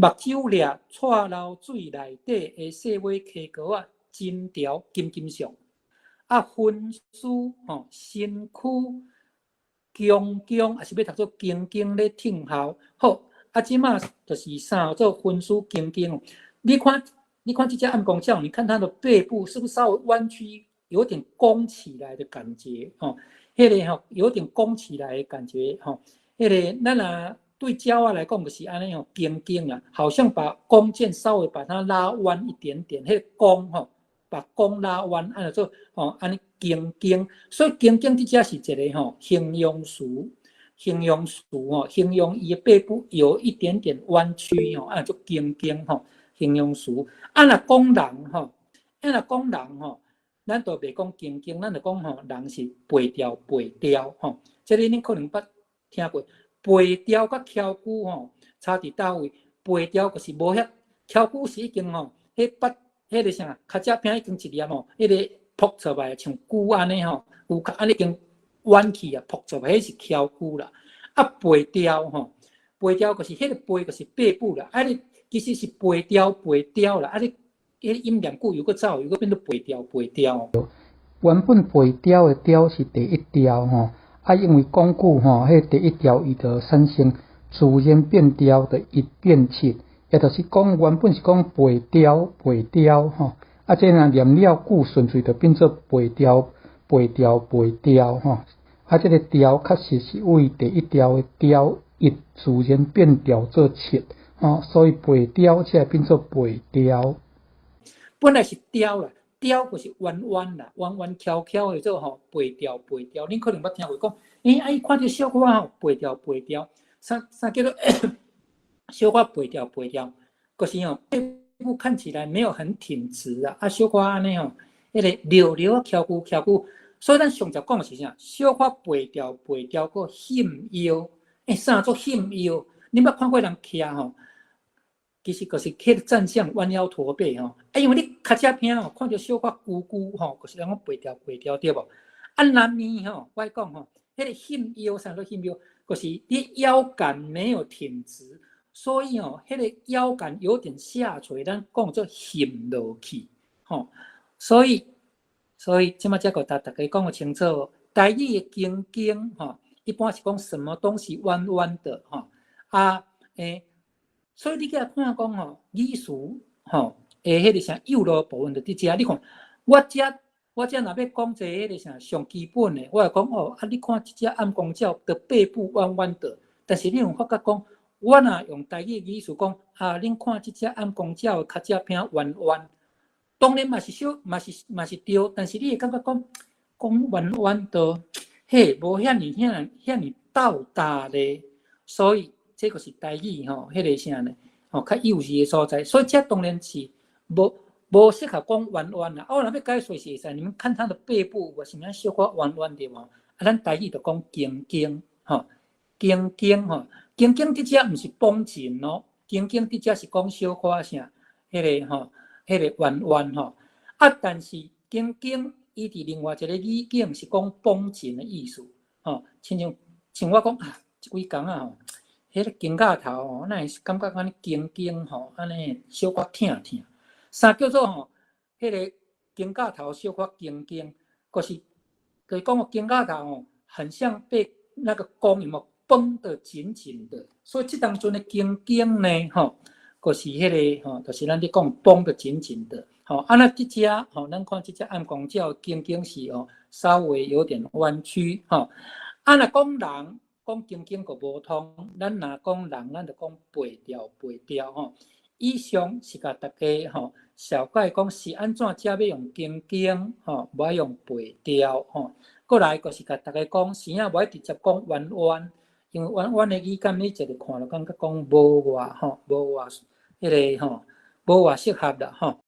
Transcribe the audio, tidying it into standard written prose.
目睭掠掣流水內底的細尾溪膏仔，針條金金上。啊，分屍吼，身軀恭恭，也是欲讀做恭敬咧聽候。好，啊，這馬就是啥做分屍恭敬。你看，你看這隻暗光鳥，你看它的背部是不是稍微彎曲，有點弓起來的感覺？吼，彼個吼有點弓起來的感覺，吼，彼個咱若對鳥仔來講就是按呢吼，弓弓啊，好像把弓箭稍微把它拉彎一點點，彼個弓吼，把弓拉彎，按呢做吼，按呢弓弓，所以弓弓這隻是一個吼形容詞，形容詞吼，形容伊的背部有一點點彎曲吼，按呢做弓弓吼，形容詞。啊，若講人吼，啊若講人吼，咱就袂講弓弓，咱就講吼人是背調背調吼。這个恁可能捌聽過，背調佮蹺龜吼差佇佗位？背調就是無遐蹺龜是已經吼，彼捌彼個啥，跤脊餅已經一粒吼，彼個噗出來像龜按呢吼，有較按呢已經彎去啊，噗出來，彼是蹺龜啦。啊，背調吼，背調就是彼個背就是背部啦，啊你其實是背調背調啦，啊你彼個音念久又閣走，又閣變做背調背調。原本背調的調是第一調吼，啊因為講久吼，彼第一調伊就產生自然變調的一變七。也就是講，原本是講背調背調吼，啊，這若念了久順序就變做背調背調背調吼，啊，這個調確實是為第一調的調一自然變調做七，吼，所以背調才會變做背調。本來是調啦，調就是彎彎啦，彎彎翹翹的做吼，背調背調。恁可能捌聽過講，欸，啊伊看著小可吼背調背調，啥啥叫做小可背調背調？就是吼背部看起來沒有很挺直啊，啊小可按呢吼，彼個溜溜啊蹺龜蹺龜。所以咱上集講的是啥？小可背調背調，閣陷腰，欸，啥做陷腰？恁捌看過人徛吼？其實就是彼個站相彎腰駝背吼，啊，因為你跤脊餅吼，看著小可龜龜吼，就是人講背調背調對無？啊，男兒吼，我講吼，彼個陷腰啥做陷腰？就是你腰桿沒有挺直，所以吼，彼個腰桿有點下垂，咱講做陷落去，吼。所以這馬才閣共大家講予清楚，台語的弓弓吼，一般是講什麼東西彎彎的吼，啊，欸，所以你去看講吼，語詞吼，會彼個啥幼落部分就佇遮。你看，我遮若欲講一個彼個啥上基本的，我會講哦，啊，你看這隻暗光鳥的背部彎彎的，但是你有發覺講，我若用台語語詞講，啊，恁看這隻暗光鳥的跤脊餅彎彎，當然嘛是小，嘛是嘛是對，但是你會感覺講，講彎彎的，嘿，無遐爾遐遐爾到達咧，所以這個是台語吼，彼個啥呢？吼，較幼稚的所在，所以這當然是無適合講彎彎啦。啊，我若欲解說是會使，你們看它的背部有啥物小可彎彎的無？啊，咱台語就講弓弓吼，弓弓吼，弓弓佇遮毋是繃緊哦，弓弓佇遮是講小可啥，彼個吼，彼個彎彎吼。啊，但是弓弓伊佇另外一個語境是講繃緊的意思，吼，親像像我講啊，這幾工啊吼，彼個肩胛頭吼，哪會感覺按呢弓弓吼，按呢小可疼疼。啥叫做吼？彼個肩胛頭小可弓弓，就是講肩胛頭吼，很像被那個弓有無繃得緊緊的。所以這當陣的弓弓呢，吼，就是彼個吼，就是咱咧講繃得緊緊的。吼，啊，那這隻吼，咱看這隻暗光鳥弓弓是吼，稍微有點彎曲，吼。啊，若講人講弓弓閣無通，咱若講人，咱就講背調背調吼。以上是共大家吼，小解講是按怎才欲用弓弓吼，無愛用背調吼。過來閣是共大家講，是影無愛直接講彎彎，因為彎彎的語感，你一個看就感覺講無偌吼，無偌彼個吼，無偌適合啦吼。